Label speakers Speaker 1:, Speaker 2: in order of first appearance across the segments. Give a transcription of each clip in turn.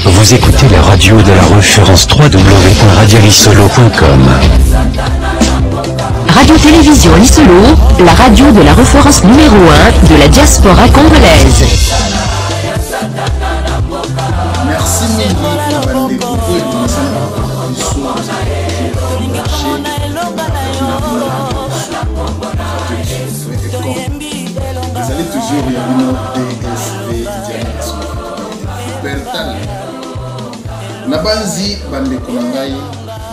Speaker 1: Vous écoutez la radio de la référence www.radiolisolo.com.
Speaker 2: Radio-Télévision Lisolo, la radio de la référence numéro 1 de la diaspora congolaise.
Speaker 3: Merci mingi na bandeko oyo bomesana biso ezali toujours ya bino dsv diana nabanzi bandeko na ngai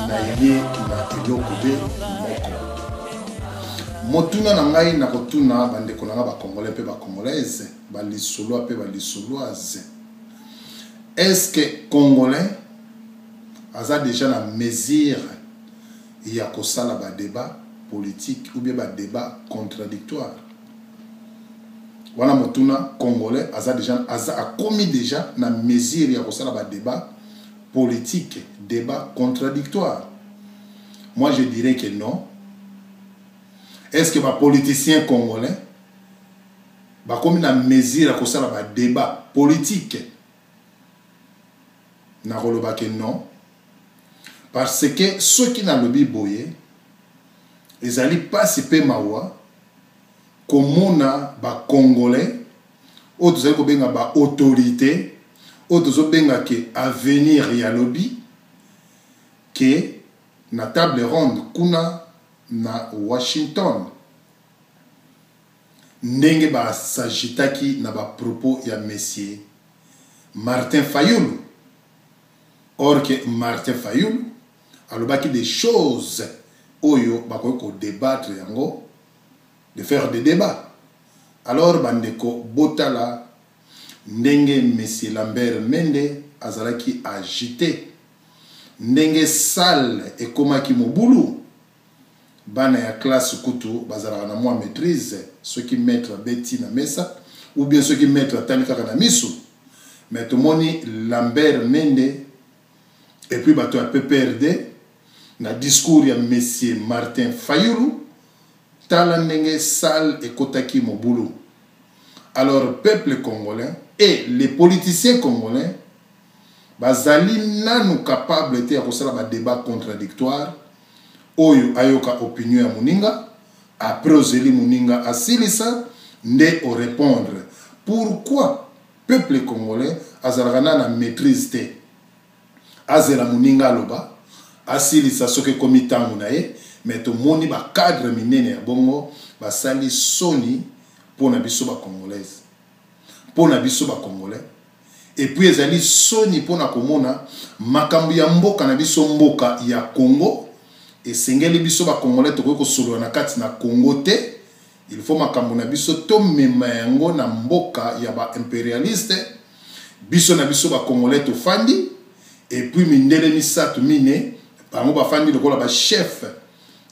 Speaker 3: na ye na eloko be moko motuna na ngai nakotuna bandeko na ngai bacongolais mpe bacongolaise balisolois mpe balisoloise est ce que congolais aza déjà na mesure ya kosala ba débat politique ou bien ba débat contradictoire wana motuna congolais aza déjà aza akomi déjà na mesure ya kosala ba débat politique débat contradictoire moi je dirais que non est ce que ba politiciens congolais bakomi na mesure ya kosala ba débat politique nakoloba ke non parce que soki nalobi boye ezali mpasi mpe mawa komona bacongolais oyo tozali kobenga baautorité oyo tozobenga ke avenir ya lobi ke na table ronde kuna na Washington ndenge basagitaki na bapropos ya monsieur Martin Fayulu or que Martin Fayulu alobaki des choses oyo bakoki kodébattre yango de faire des débats alors bandeko botala ndenge monsieur Lambert Mende azalaki agité ndenge salle ekomaki mobulu bana ya classe kutu bazalaka na mwa maîtrise soki maître abeti na mesa ou bien soki maître atali kaka na miso mais tomoni Lambert Mende et puis bato ya PPRD na discours ya monsieur Martin Fayulu tala ndenge salle ekotaki mobulu alors peuple congolais et les politiciens congolais bazali nanu capable te ya kosala badébat contradictoire oyo ayoka opinion ya moninga après ozeli moninga asilisa nde orépondre pourquoi peuple congolais azalaka na na maîtrise te azela moninga aloba asilisa soki ekomi ntango na ye me tomoni bacadre minene ya bongo basali soni mpo na biso bacongolaise mpo na biso bacongolais et puis ezali soni mpona komona makambo ya mboka na biso mboka ya congo esengeli biso bacongolais tokoki kosolola na kati na congo te il faut makambo na biso tomema yango na mboka ya baimpérialiste biso na biso bacongolais tofandi et puis mindele misato mine bango bafandi lokola bachef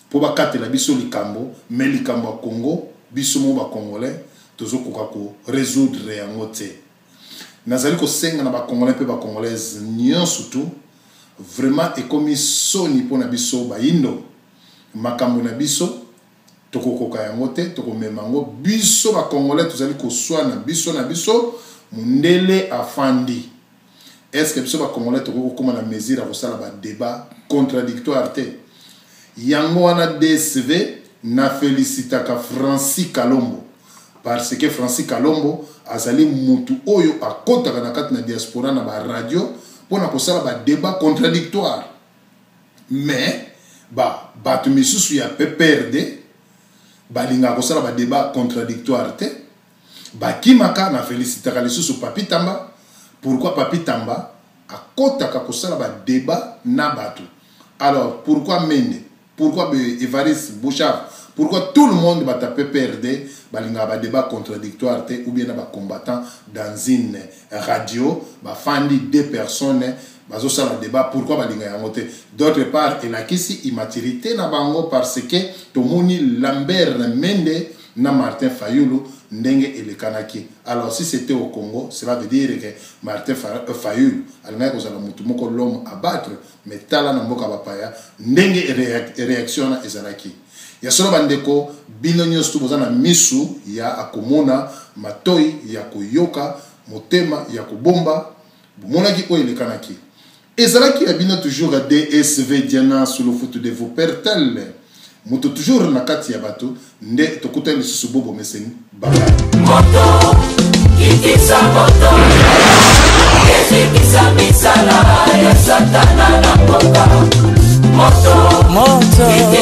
Speaker 3: mpo bakatela biso likambo me likambo ya congo biso mo bacongolais tozokoka korésoudre yango te nazali kosenga na bacongolais mpe bacongolaise nyonso tu vraiment ekomi soni mpona biso bayindo makambo na biso tokokoka yango te tokomema yango biso bacongolais tozali koswana biso na biso mundele afandi est ce que biso bacongolais tokoki kokóma na mesure ya kosala badébat contradictoire te yango wana dsv na félicitaka Francis Kalombo parce que Francis Kalombo azali mutu oyo akɔtaka na kati na diaspora na baradio mpona kosala badébat contradictoire mais ba bato misusu ya PPRD balingaka kosala badébat contradictoire te bakimaka na félicitaka lisusu Papi Tamba pourquoi Papi Tamba akɔtaka kosala badébat na bato alors pourquoi Mende pourquoi Evariste Bouchard pourquoi tout le monde bata PPRD balingaka badébat contradictoire te ou bien na bacombattant dans une radio bafandi deux personnes bazosala débat pourquoi balinga yango te d'autre part elakisi immaturité na bango parce que tomoni Lambert Mende na Martin Fayulu ndenge elekanaki alors si c'était au Congo cela veut dire que Martin Fayulu alingaki kozala motu moko l'homme à battre mais tala na mboka bapaya ndenge réaction wana ezalaki ya solo bandeko bino nyonso tu boza na misu ya akomona matoi ya koyoka motema ya kobomba Bomonaki oyo elekanaki. Ezalaki ya bino toujours DSV Diana Sulufutu de vous Pertel. Moto toujours na kati ya bato nde tokutani lisusu bobo meseni. Bye bye.
Speaker 4: Moto, kitisa moto, ezikisa misala ya satana na mboka. Moto, moto.